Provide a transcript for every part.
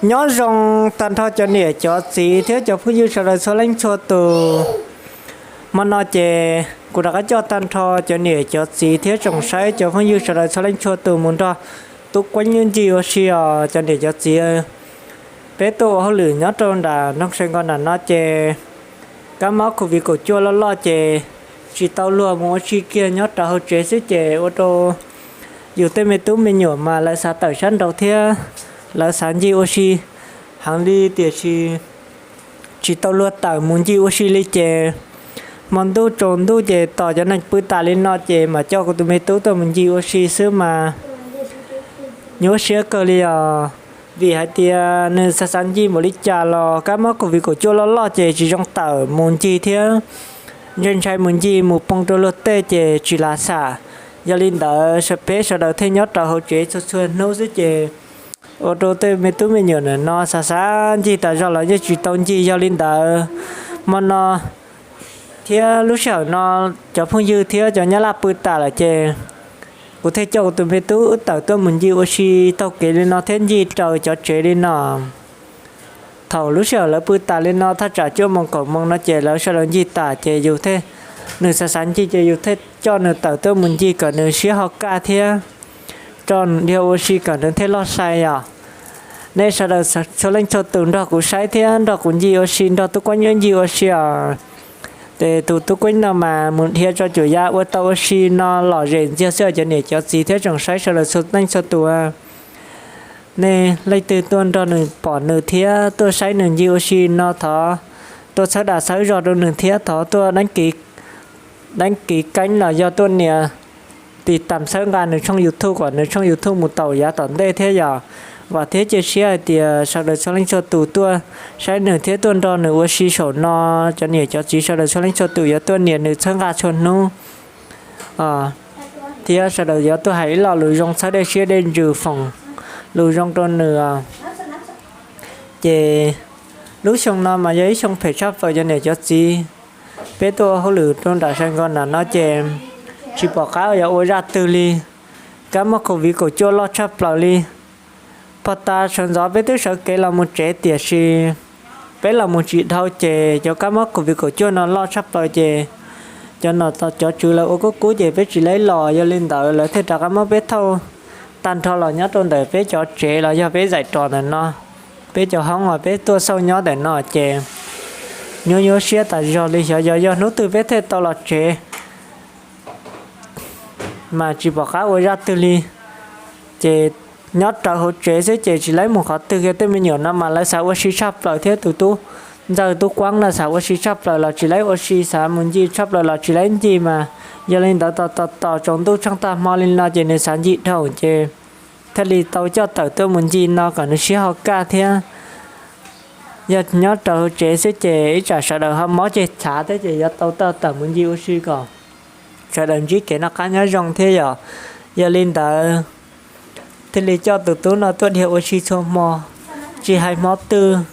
Nyob zoo tag nrho cov niam cov txiv thiab cov phooj ywg sawv daws txhua leej txhua tus. Hmo no ces kuv rov qab coj tag nrho cov niam cov txiv thiab tsoom saib cov phooj ywg sawv daws txhua leej txhua tus mus nrog Tub Kueeb Ncig ua si os cov niam cov txiv. Peb tuaj ua hauj lwm nyob rau nram nroog Sai Nkos nram no ces kab mob covid kaum cuaj loj loj ces tsis tau luag mus ua si kiag nyob rau hauv tsev xwb ces ua rau yus tej me tub me nyuam mas lawv xav tawm sab nraud thiab lawv xav ncig ua si heev li tiam sis tsis tau luag tawm mus ncig ua si li ces hmo ntuj tsaus ntuj ces tos cov neeg pw tas li no ces mam coj kuv tus me tub tuaj mus ncig ua si xwb mas nyuaj siab kawg li os. Vim hais tias nws xav xav ncig npaum li cas los kab mob covid kaum cuaj loj loj ces tsis zoo tawm mus ncig thiab ntshai ntshai mus ncig mus poob rau luag tej ces tsis lav xam. Yog li ntawd peb sawv daws thiaj nyob rau hauv tsev txhua txhua hnub xwb ces ua rau tej me tub me nyuam ntawm no xav xav ncig tas zog los yeej tsis tau ncig. Yog li ntawd hmo no thiab lub sij hawm no cov phooj ywg thiab cov nyab laj pw tas lawm ces kuv thiaj coj kuv tus me tub wb tawm tuaj mus ncig ua si taug kev li no thiab ncig raws cov tsev li no. Thaum lub sij hawm lawv pw tas li no thaj tsam cuaj moos kaum moos no ces lawv sawv daws ncig tas ces yus thiaj, nws xav xav ncig ces yus thiaj coj nws tawm tuaj mus ncig kom nws siab ho kaj thiab tso nws dhia ua si kom nws thiaj loj sai os. Nej sawv daws txhua leej txhua tus nrog kuv saib thiab nrog kuv ncig ua si nrog Tub Kueeb wb ncig ua si os. Ces tus Tub Kueeb no mas mus dhia tso cuam yav ua tau ua si no lom zem ntxiag xwb cov niam cov txiv thiab tsoom saib sawv daws txhua leej txhua tus. Nej leej twg tuaj nrog nws pom nws thiab tuaj saib nws ncig ua si no thov tuaj txhawb dag txhawb zog rau nws thiab thov tuaj deeb kiv keeb los yog tuaj nias tiv tam txhawb nqa nws tshooj YouTube kom nws tshooj YouTube mus tau yav tom ntej thiab yom. Vam thiab cia siab hais tias sawv daws txhua leej txhua tus tuaj saib nws thiab tuaj nrog nws ua si saum no, cov niam cov txiv sawv daws txhua leej txhua tus yuav tuaj nias nws txhawb nqa txhua hnub thiab sawv daws yuav tuaj hais ib lo lus zoo txhawb dej siab dej ntsws foom lus zoo rau nws. Ces lub xyoo no mas yog ib xyoo phem tshaj plaws cov niam cov txiv. Peb tuaj ua hauj lwm rau nram Sai Nkos nram no ces tsis pom qab yuav ua zaj twg li. Kab mob covid kaum cuaj loj tshaj plaws li. Pog tas sawv ntxov peb twb sawv kev los mus tsev tiam sis peb los mus tsis dhau ces cov kab mob covid kaum cuaj no loj tshaj plaws ces cov nom cov tswv lawv ua kub kub ces peb tsis laib los, yog li ntawd lawv thiaj rov qab muab peb thauj tag nrho los nyob rau ntawm peb cov tsev los yog peb zaim ros ntawm no. Peb cov hoob uas peb tuaj xauj nyob ntawm no ces nyuaj nyuaj siab tas zog li, xyov yog yog hnub twg peb thiaj tau los tsev mas tsis pom qab ua zaj twg li. Ces nyob rawv hauv tsev xwb ces tsis laib mus qhov twg kiag. Tej me nyuam no mas lawv xav ua si tshaj plaws thiab tus tub ntxawg tub kuab no xav ua si tshaj plaws los tsis laib ua si, xav mus ncig tshaj plaws los tsis laib ncig mas. Yog li ntawd tos tos tos tsaus ntuj tsheej tag hmo li no ces nws xav ncig dhau ces thiaj li tau coj tawm tuaj mus ncig no kom nws siab ho kaj thiab. Yog nyob rawv hauv tsev xwb ces ib tsam sawv daws ho mob ceg chav thiab ces yuav tau tawm mus ncig ua si kom sawv daws ntsib kev noj qab nyob zoo thiab yom. Yog li ntawd thiaj li coj tus tub no tuaj dhia ua si txhua hmo, tsis hais hmo twg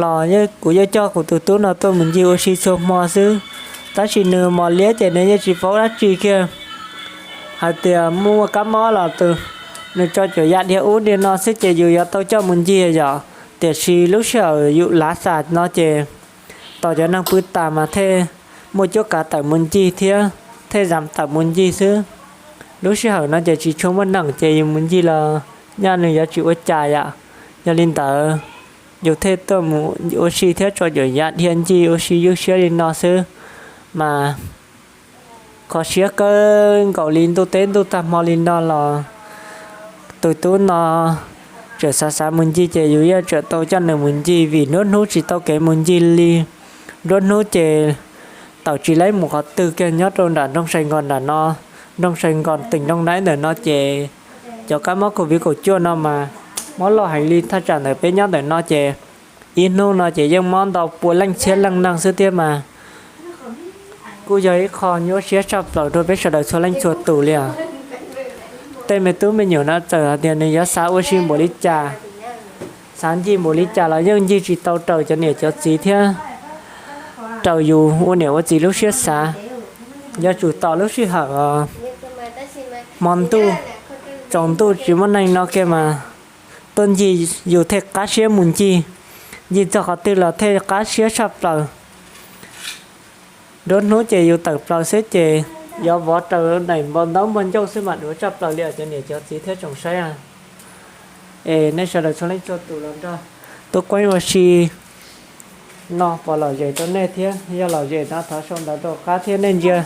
los kuv yeej coj kuv tus tub no tuaj mus ncig ua si txhua hmo xwb. Tab sis nws mos liab ces nws yeej tsis paub dab tsi kiag hais tias muaj kab mob los nws tso cuam yam dhia ub dhia no xwb ces yus yuav tau coj mus ncig yom. Tiam sis lub sij hawm yus lav xam no ces tos cov neeg pw tas mas thiaj muaj cuab kav tawm mus ncig thiab thiaj zam tawm mus ncig xwb. Lub sij hawm no ces tsis tshua muaj neeg ces yus mus ncig los nyaj nws yuav tsis ua cas yom. Yog li ntawd yus thiaj tuaj mus ua si thiab tso cuam yam dhia ncig ua si ywj siab li no xwb mas kho siab kawg nkaus li. Ntuj teb ntuj tag hmo li no los tus tub no tseem xav xav mus ncig ces yus yeej tseem tau coj nws mus ncig vim nruab hnub tsis tau kev mus ncig li. Nruab hnub ces tawm tsis laib mus qhov twg kiag nyob rau nram nroog Sai Nkos nram no, nroog Sai Nkos teem Nroog Naib ntawm no ces cov kab mob covid kaum cuaj no mas mob loj heev li. Thaj tsam ntawm peb nyob ntawm no ces ib hnub no ces yeej mob ntau pua leej txhiab leej neeg xwb thiab mas kuj yog ib qho nyuaj siab tshaj plaws rau peb sawv daws txhua leej txhua tus li os. Tej me tub me nyuam no txawm hais tias nws yuav xav ua si npaum li cas, xav ncig npaum li cas los yeej ncig tsis tau raws cov niam cov txiv thiab raws yus ua niam ua txiv lub siab xav. Yuav tsum tos lub sij hawm hmo ntuj tsaus ntuj tsis muaj neeg no kiag mas tuaj ncig yus thiaj qab siab mus ncig, ncig txog qhov twg los thiaj qab siab tshaj plaws. Nruab hnub ces yus tawm plaws xwb ces yuav vov raws daim npau ntaub npau ncauj xwb mas duav tshaj plaws li os cov niam cov txiv thiab tsoom saib. Es nej sawv daws txhua leej txhua tus los nrog Tub Kuab ua si no pom lom zem rau nej thiab, yog lom zem no thov sau ntawv rau qab thiab nej ntsia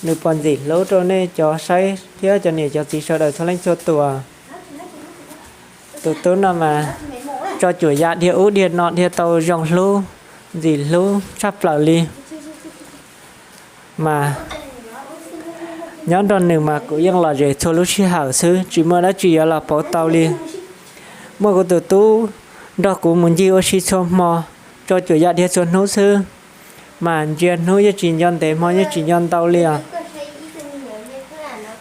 nws pom ntxim hlub rau nej cov saib thiab cov niam cov txiv sawv daws txhua leej txhua tus. Tus tub no mas tso cuam yam dhia ub dhia no dhia tau zoo hlub, ntxim hlub tshaj plaws li. Mas nyob nrog nws mas kuv yeej lom zem txhua lub sij hawm xwb, tsis muaj dab tsi yuav los pauv tau li. Muaj kuv tus tub nrog kuv mus ncig ua si txhua hmo, tso cuam yam dhia txhua hnub xwb, mas ntsia hnub yeej tsis nco ntev hmo yeej tsis nco ntau li os.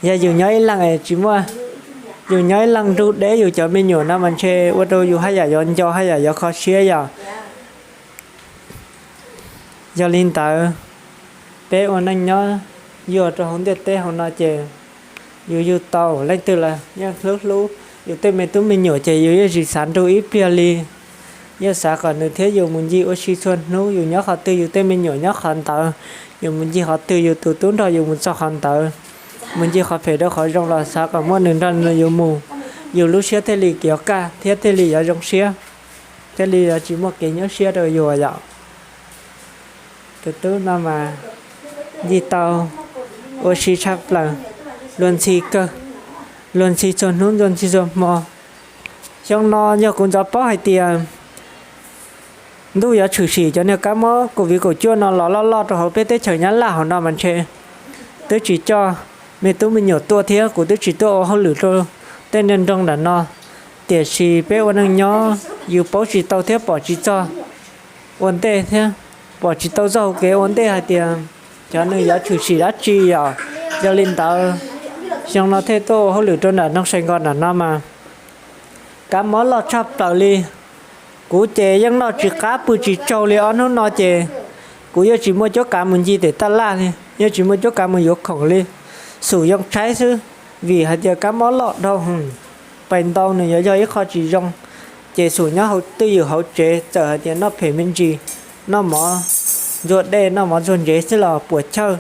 Yog yus nyob ib leeg es tsis muaj, yus nyob ib leeg nrug deb yus cov me nyuam no mas ntshe ua rau yus haj yam yuav nco haj yam yuav kho siab yom. Yog li ntawd, peb ua neej nyob yuag rau hauv ntiaj teb hauv no ces yus yug tau leej twg los yeej hlub hlub yus tej me tub me nyuam ces yus yeej tsis xav nrug ib pliag li. Yeej xav kom nws thiab yus mus ncig ua si txhua hnub, yus nyob qhov twg yus tej me nyuam nyob qhov ntawd, yus mus ncig qhov twg yus tus tub nrog yus mus txog qhov ntawd. Mus ncig qhov phem rau qhov zoo los xav kom muaj nws nrog yus mus, yus lub siab thiaj li kiov kaj thiab thiaj li yuav zoo siab, thiaj li yuav tsis muaj kev nyuaj siab rau yus yom. Tus tub no mas ncig tau ua si tshaj plaws, luag ntxhi kawg, luag ntxhi txhua hnub luag ntxhi txhua hmo. Xyoo no yog kuv ntxov paub hais tias ntuj yuav tshwm sim cov niag kab mob Covid kaum cuaj no los loj loj rau hauv peb teb chaws Nyab Laj hauv no mas ntshe twb tsis coj me tub me nyuam tuaj thiab kuv twb tsis tuaj ua hauj lwm rau tej niag nroog nram no. Tiam sis peb ua neej nyob yus paub tsis tau thiab pom tsis txog ua ntej thiab, pom tsis tau txoj hauv kev ua ntej hais tias cov nws yuav tshwm sim dab tsi yom. Yog li ntawd, xyoo no thiaj tuaj ua hauj lwm rau nram nroog Sài Gòn nram no mas kab mob loj tshaj plaws li. Kuv ces yeej noj tsis qab pw tsis tsaug li ob hnub no ces kuv yeej tsis muaj cuab kav mus ncig tej taj laj li, yeej tsis muaj cuab kav mus yuav khoom li. Xum yoo tshaib xwb, vim hais tias kab mob loj dhau heev, pais ntau nws yuav yog ib qho tsis zoo. Ces xum nyob hauv twj ywm hauv tsev txawm hais tias noj phem me ntsis, noj mov ntxuag dej noj mov ntxuag ntsev xwb los puas chawj.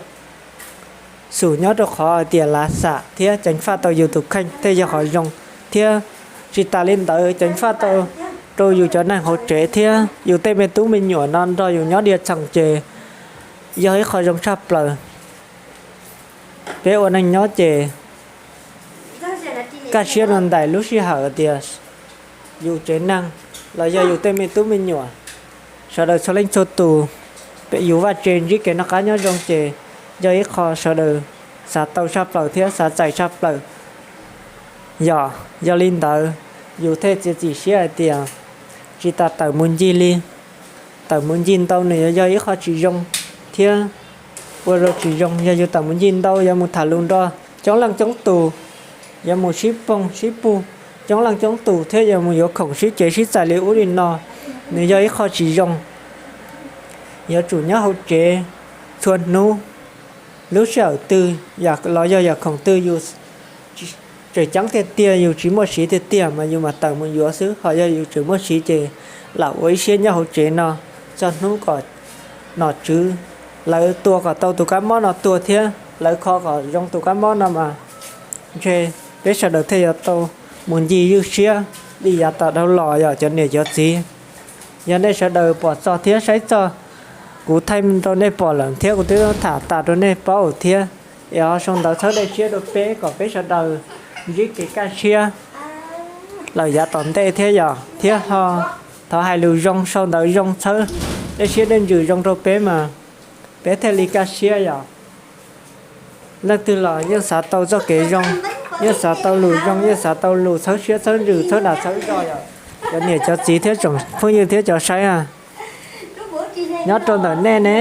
Xum nyob rau qhov hais tias lav xam thiab ceev faj tau yus tus kheej thiaj yog qhov zoo, thiab tsis tas li ntawd ceev faj tau rau yus cov neeg hauv tsev thiab yus tej me tub me nyuam no nrog yus nyob dhia txheem ces yog ib qho zoo tshaj plaws. Peb ua neej nyob ces kaj siab rau ntais lub sij hawm tias yus tsev neeg los yog yus tej me tub me nyuam, sawv daws txhua leej txhua tus, yus vaj tse ntsib kev noj qab nyob zoo ces yog ib qho sawv daws xav tau tshaj plaws thiab xav txais tshaj plaws. Yog, yog li ntawd, yus thiaj txiav txim siab hais tias tsis tas tawm mus ncig li. Tawm mus ncig ntau nws yuav yog ib qho tsis zoo thiab ua rau tsis zoo. Yog yus tawm mus ncig ntau yuav mus tham lus nrog coob leej coob tus, yuav mus sib poog sib pug coob leej coob tus thiab yuav mus yuav khoom sib cev sib txais li ub li no, nws yog ib qho tsis zoo. Yuav tsum nyob hauv tsev txhua hnub. Lub sij hawm twg los yog yam khoom twg yus tseem ceeb tiag tiag yus tsis muaj siv tiag tiag mas yus mam tawm mus yuav xwb, ho yog yus tseem muaj siv ces lam ua ib siab nyob hauv tsev no txog hnub kom nom tswv lawv tua kom tau tus kab mob no tuag thiab lawv kho kom zoo tus kab mob no mas ntshe peb sawv daws thiaj yuav tau mus ncig ywj siab li yav tas dhau los yom cov niam cov txiv. Yog nej sawv daws pom txog thiab saib txog, kuv thaij rau nej pom lawm thiab kuv twb tham tas rau nej paub thiab. Es ho sau ntawv txhawb dej siab rau peb kom peb sawv daws ntsib kev kaj siab lawm yav tom ntej thiab yom, thiab ho thov hais lus zoo sau ntawv zoo txhawb dej siab dej ntsws zoo rau peb mas peb thiaj li kaj siab yom. Leej twg los yeej xav tau txoj kev zoo, yeej xav tau lus zoo, yeej xav tau lus txhawb siab txhawb ntsws txhawb dag txhawb zog yom. Cov niam cov txiv thiab tsoom phooj ywg thiab cov saib a, nyob rau ntawm nej ne,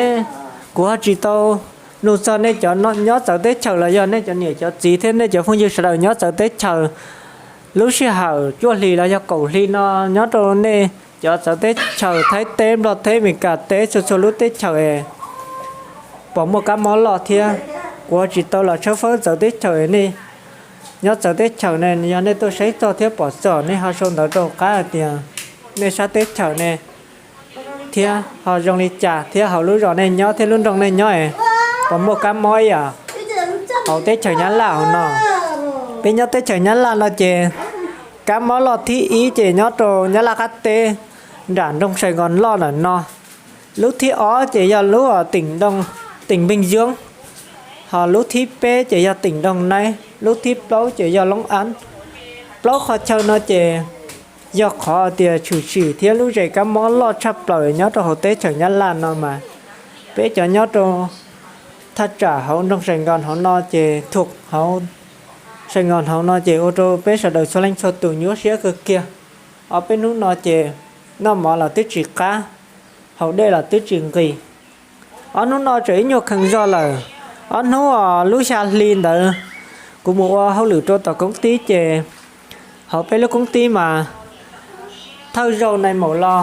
kuv ho tsis tau nug txog nej cov nyob txawv teb chaws los yog nej cov niam cov txiv thiab nej cov phooj ywg sawv daws nyob txawv teb chaws. Lub sij hawm cuaj hlis los yog kaum hli no nyob rau nej cov txawv teb chaws Thaib teb, Nplog teb, Meskas teb, txhua txhua lub teb chaws es pom muaj kab mob loj thiab. Kuv ho tsis tau los tshawb fawb txawv teb chaws nej nyob txawv teb chaws ne, yog nej tuaj saib txog thiab pom txog, nej ho sau ntawv rau qab hais tias nej sab teb chaws ne thiab ho zoo li cas thiab hauv lub zos nej nyob thiab lub nroog nej nyob es puas muaj kab mob ib yam hauv teb chaws Nyab Laj hauv no. Peb nyob teb chaws Nyab Laj no ces kab mob loj thib ib ces nyob rau Nyab Laj qab teb nram nroog Sài Gòn loj ntawm no. Lub thib ob ces yog lub tỉnh Bình Dương, ho lub thib peb ces yog tỉnh Đồng Nai, lub thib plaub ces yog Long An. Plaub qhov chaw no ces yog qhov tias tshwm sim thiab lub zes kab mob loj tshaj plaws nyob rau hauv teb chaws Nyab Laj no mas peb cov nyob rau thaj tsam hauv nroog Sài Gòn hauv no ces thuộc hauv Sài Gòn hauv no ces ua rau peb sawv daws txhua leej txhua tus nyuaj siab kawg kiag. Ob peb hnub no ces noj mov los twb tsis qab, haus dej los twb tsis nqis. Ob hnub no tseem ib nyuag kheev zog lawm. Ob hnub os lub xya hli ntawd kuv mus ua hauj lwm rau tom koob tib ces hauv peb lub koob tib mas thawj zaug nais maum los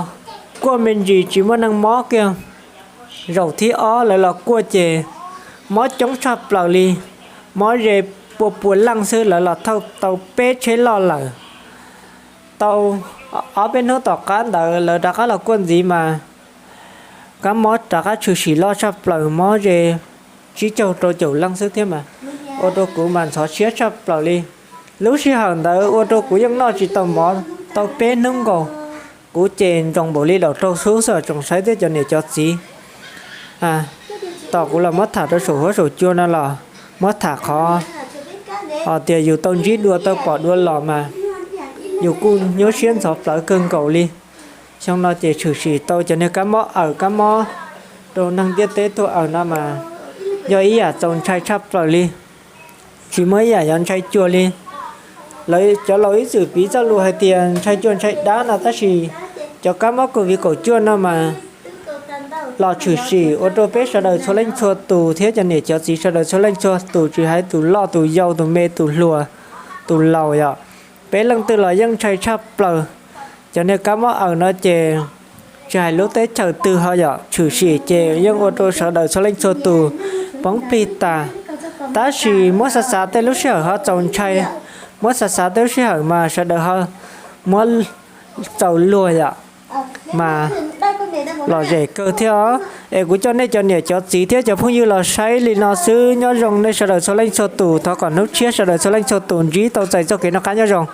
kuaj me ntsis tsis muaj neeg mob kiag. Zaum thib ob lawv los kuaj ces mob coob tshaj plaws li, mob ze pua pua leej xwb, lawv los thauj tau peb tsheb loj lawm. Tau ob peb hnub tom qab ntawd lawv rov qab los kuaj ntxiv mas kab mob rov qab tshwm sim loj tshaj plaws, mob ze tsib caug rau caum leej xwb thiab mas ua rau kuv mas ntxhov siab tshaj plaws li. Lub sij hawm ntawd ua rau kuv yeej noj tsis tau mov tau peb hnub nkaus. Kuv ces ntsoov npaum li daum raug xub xwb, tsoom saib thiab cov niam cov txiv tom kuv los muab tham rau saum huab saum cua no los muab tham qhov hais tias yus tau ntsib dua tau pom dua los mas yus kuj nyuaj siab ntxhov plawv kawg nkaus li. Xyoo no ces tshwm sim tau cov niag kab mob awm kab mob rau neeg ntiaj teb tuaj awm no mas yog ib yam txaus ntshai tshaj plaws li. Tsis muaj ib yam yuav ntshai cuag li. Lawv cov laus ib txwm piv txoj lus hais tias ntshai cua ntshai dab no tab sis cov kab mob COVID kaum cuaj no mas los tshwm sim ua rau peb sawv daws txhua leej txhua tus thiab cov niam cov txiv sawv daws txhua leej txhua tus, tsis hais tus loj tus yau tus me tus hluas tus laus yom, peb leej twg los yeej ntshai tshaj plaws. Cov niag kab mob awm no ces tsis hais lub teb chaws twg ho yom, tshwm sim ces yeej ua rau sawv daws txhua leej txhua tus poob plig tas. Tab sis muab xav xav tej lub sij hawm ho txaus ntshai, muab xav xav tej lub sij hawm mas sawv daws ho muab txaus luag yom, mas lom zem kawg thiab os. Es kuv coj nej cov niam cov txiv thiab cov phooj ywg los saib li no xwb, nyob zoo nej sawv daws txhua leej txhua tus, thov kom hnub tshiab sawv daws txhua leej txhua tus ntsib tau txais txoj kev noj qab nyob zoo.